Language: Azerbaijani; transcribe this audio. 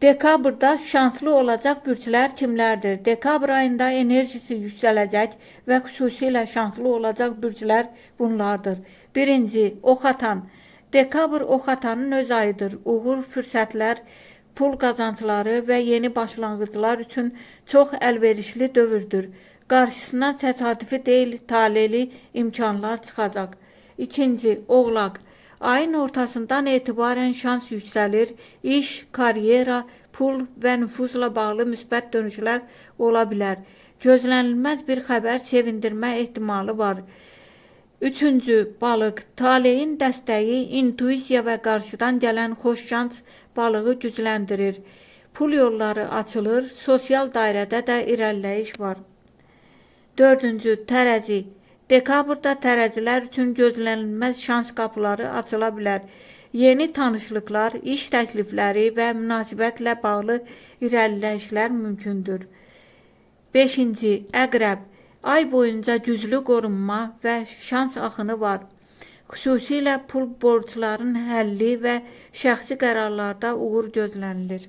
Dekabrda şanslı olacaq bürclər kimlərdir? Dekabr ayında enerjisi yüksələcək və xüsusilə şanslı olacaq bürclər bunlardır. Birinci, Ox atan. Dekabr ox atanın öz ayıdır. Uğur, fürsətlər, pul qazancları və yeni başlanğıclar üçün çox əlverişli dövrdür. Qarşısına təsadüfi deyil, taleyli imkanlar çıxacaq. İkinci, Oğlaq. Ayın ortasından etibarən şans yüksəlir. İş, karyera, pul və nüfuzla bağlı müsbət dönüşlər ola bilər. Gözlənilməz bir xəbər sevindirmə ehtimalı var. Üçüncü, balıq. Taleyin dəstəyi, intuisiya və qarşıdan gələn xoş şans balığı gücləndirir. Pul yolları açılır, sosial dairədə də irəliləyiş var. Dördüncü, tərəzi. Dekabrda tərəzilər üçün gözlənilməz şans qapıları açıla bilər. Yeni tanışlıqlar, iş təklifləri və münasibətlə bağlı irəliləyişlər mümkündür. Beşinci, əqrəb. Ay boyunca güclü qorunma və şans axını var. Xüsusilə pul borcların həlli və şəxsi qərarlarda uğur gözlənilir.